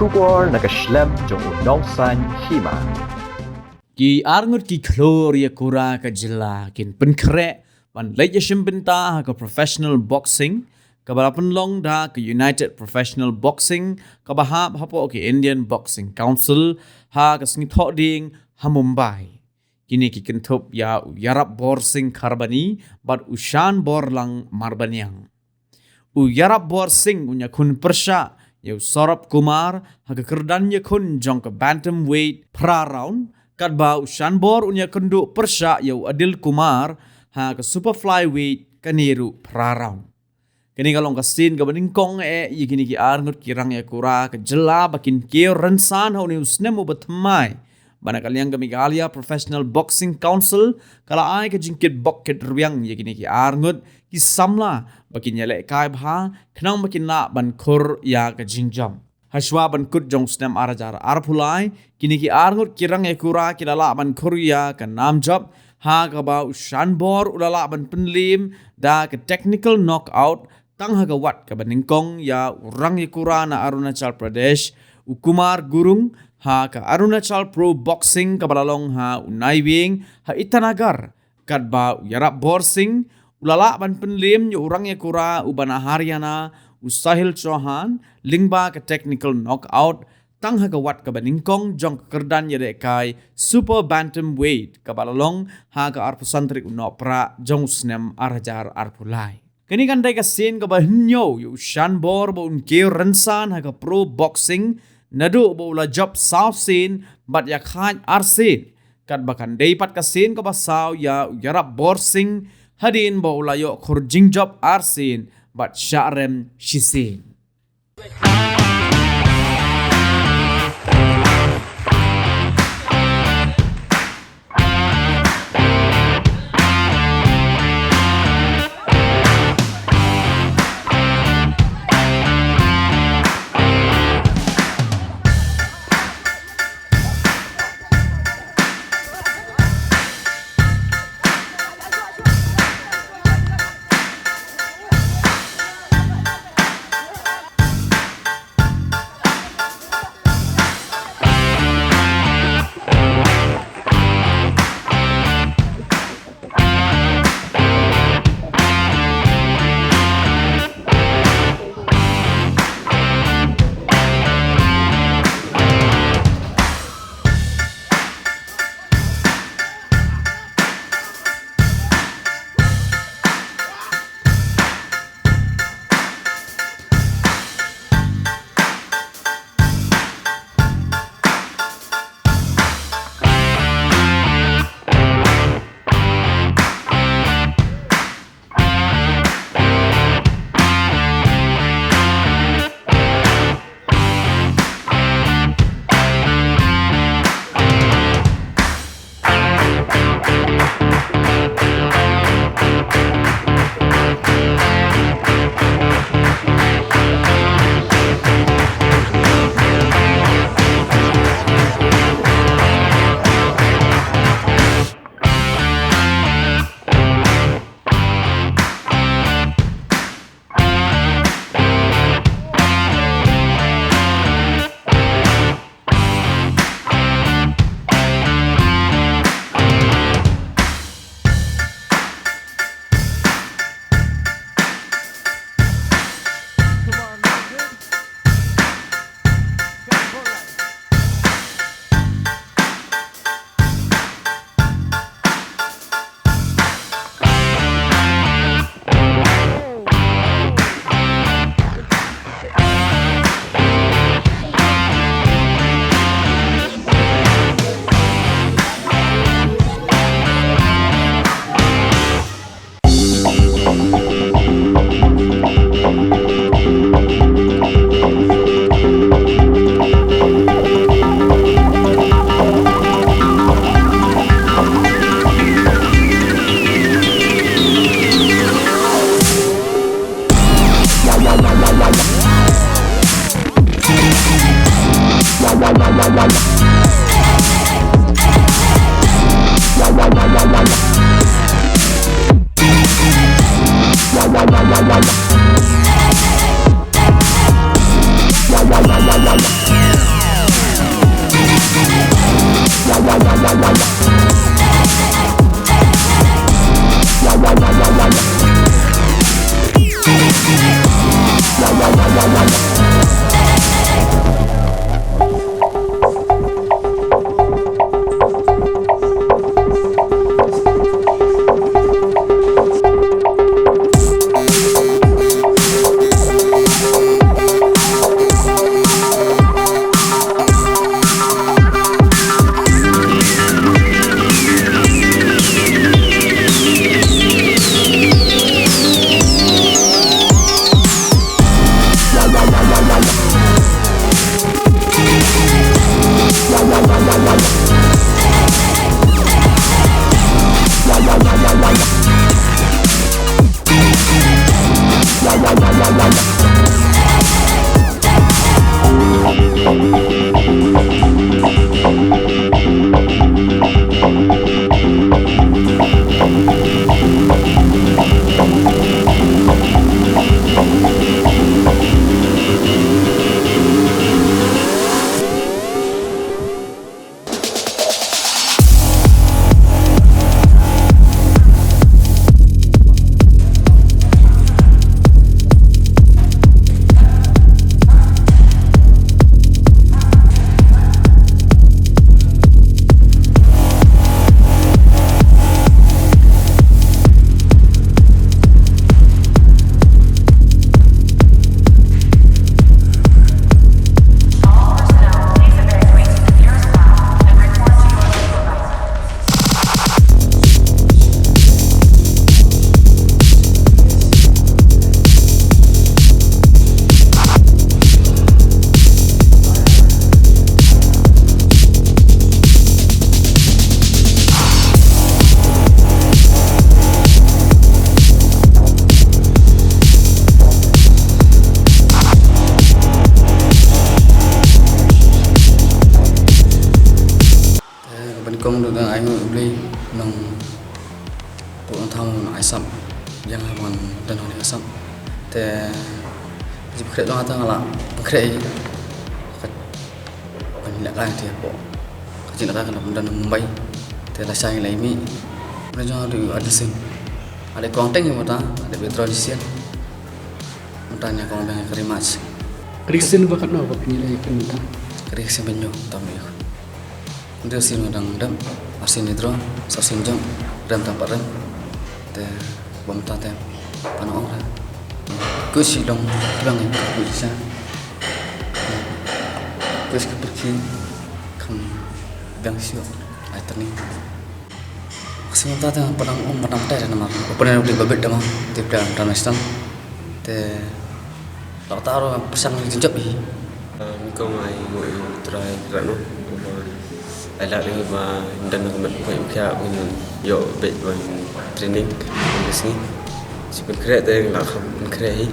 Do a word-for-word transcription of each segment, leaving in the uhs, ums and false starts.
Khubor na ka shlem jong u nongsan hima. Ki arngut ki khlur ïakura ka jylla kin pynkhreh ban leit ïashim bynta ha ka professional boxing kaba la pynlong da ka United Professional Boxing kaba hap hapoh ka Indian Boxing Council ha ka sngi Thohdieng ha Mumbai. Kine ki kynthup ïa u Ïarapbor Singh Kharbani bad u Shanborlang Marbaniang. U Ïarapbor Singh un ïakhun pyrshah ïa u Saurabh Kumar ha ka kyrdan ïakhun jong ka bantamweight phra round, katba u Shanbor un ïakynduh pyrshah ïa u Adil Kumar ha ka super flyweight kane ruh phra round. Kane ka long ka sien kaba nyngkong eh ïa kine ki arngut ki rangïakura ka jylla ba kin kiew rynsan ha une u snem uba thymmai. Ba na ka liang ka Meghalaya Professional Boxing Council ka la ai ka jingkitbok kitrwiang ïa kine ki arngut ki samla ba kin ïalehkai bha khnang ba kin lah ban khur ïa ka jingjop. Hashwa ban kut jong u snem ar hajar arphew lai, kine ki arngut ki rangïakura ki la lah ban khur ïa ka nam jop ha kaba u Shanbor u la lah ban pynliem da ka technical knockout tang ha ka wat kaba nyngkong ïa u rangïakura na Arunachal Pradesh, u Kumar Gurung, ha ka Arunachal Pro Boxing kaba la long ha u Naiwieng ha Itanagar, katba u Ïarapbor Singh u la lah ban pynliem ïa u rangïakura uba na Haryana, u Sahil Chauhan, lyngba ka technical knockout tang ha ka wat kaba nyngkong jong ka kyrdan ïalehkai super bantamweight kaba la long ha ka arphew san tarik u Nohprah jong u snem ar hajar arphew lai. Kane kan dei ka sien kaba hynñiew ïa u Shanbor ba un kiew rynsan ha ka pro boxing naduh ba u la jop saw sien bad ïakhaid ar sien. Katba kan dei pat ka sien kaba saw ïa u Ïarapbor Singh hadien ba u la ïoh khur jingjop ar sien bad shah rem shi sien. Te ka ban kong du dang ai ngut U Blei nong pu nong tham nong ai sap yang ha ban dan nong ai sap. Te ji pkhreh dong ata ngala pkhreh i ka ban leh kai te po ka ji leh kai ka dan Mumbai. Te la shai lai mi na jong du Adil Singh. Ada kong teng mata ada betro di sian mata nya kong bang kari match. Krisin bakat no bakat ni lai kan mata. Krisin banyo tam ni. Ndio sin dang dam, asin ni dro, sa sin jong, rem tam pa rem. Te bom ta te, pana ong ra. Ku si dong, bang ku sa. Ku si ku pergi, kam bang sio, ai tani. Kasi ta te padang ong padang te nama. Opener di babit dama, di player international. Te Lak ta ro pyrshang jingjop hi. Ni kong ai ngu i trai rano. Ai lak ri ba dan ka met ko i kya un yo bet ban training. Bes ni. Si pun kre te lak kham pun kre hi.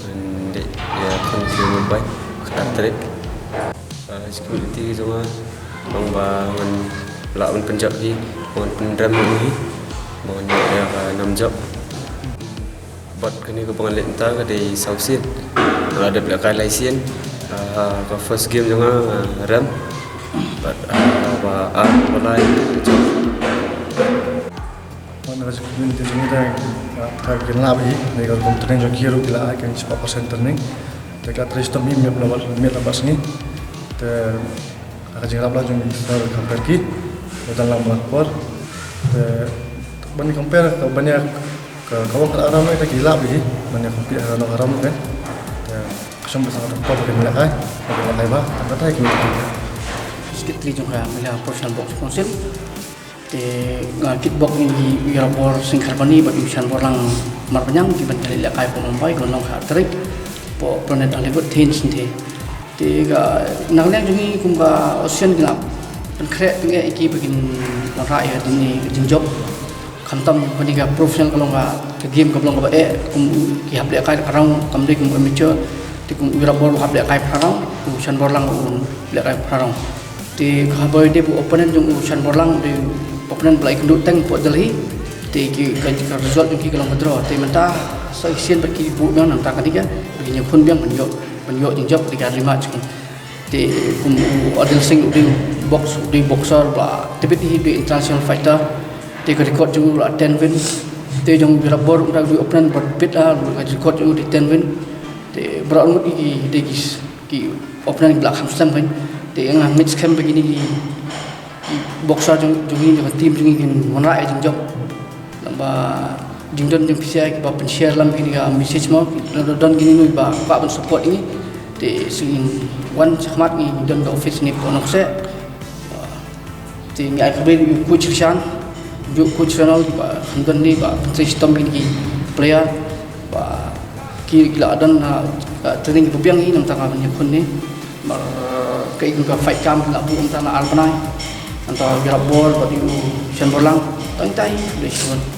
Ban de ya kon ki Mumbai. Kata trek. Security jong nga long ba ngan lah ban pynjop hi. Ban pynrem hi. Ban ya ka nam jop. Bad kane kaba ngan leh mynta ka dei saw sien. Nga la dep lehkai lai sien. Ah, ka first game jong nga, ah, rem. Bad, ah, ba, ah, ba lai. Wan ka community jong ngi te, ah, ka kin lap hi, ne ka kum training jong ki ruh ki la ai ka spah percent training. Te ka trei stom hi miet la bas, miet la bas ngi. Te ka jingrap la jong ngi sar compare ki. Ba dang lang ba por. Te ban compare ka ban ïa Ka, ka wang ka aram ne, ka ki lap hi, mane ka pi aram aram ne. Ka shong ba sa ka por ka ni la kai, ka ni la kai ba, ka tai ki. Secretary jong ka Meghalaya Professional Box Council. Te nga kickbox ni i Rabor Singh Kharbani bad i Shanborlang Marbaniang ki ban ka lehkai po Mumbai ka long ka tarik po Planet Hollywood Thames te. Te ka nang leng jong i kum ka Ocean ki la pynkhreh pyngeh ki ba kin wanrah ïa ka ding ni ka jingjop. Khamtam kane ka professional ka long ka, ka game ka long kaba eh, kum ki hap lehkai ka round, kam dei kum amateur, te kum u Rabor hap lehkai phra round, u Shanborlang u lehkai phra round. Te kaba dei u opponent jong u Shanborlang, dei opponent ba la ïakynduh teng po Delhi, te ki ka, ka result jong ki ka long ka draw, te mynta sa shisien ba ki buh biang nangta kane ka, ba kin ïakhun biang ban ïoh, ban ïoh jingjop, te ka rematch kum. Te kum u Adil Singh u dei u Box, u dei boxer ba tbit hi, u dei international fighter. Te ka record jong u la ten win. Te jong u Wirabor, u dei opponent ba tbit ha, ka record jong u dei ten win. Te baroh ngut ki dei ki, ki opponent ba la kham slem kan. Te nga ngeit skhem ba kine ki, ki boxer jong, jong ngi, jong ka team jong ngi kin wanrah ïa ka jingjop. Ba jingdon jong phi kiba pynshare lam kine ka message mo, don kine ngi ba kwah ban support ngi. Te sngewbha wan shakhmat, ngi don ka office ne pynlong seh. Te ngi ai khublei ïa u coach Rishan, ïa u coach Ronald ba kham don ne ba pynshitom kine ki player ba ki la don ha, uh, training kiba biang hi, namar ka ban ïakhun ne. Namar kaei ka fight camp la buh mynta na ar bnai. Mynta u Wirabor bad u Shanborlang. Tang tai, khublei shibun.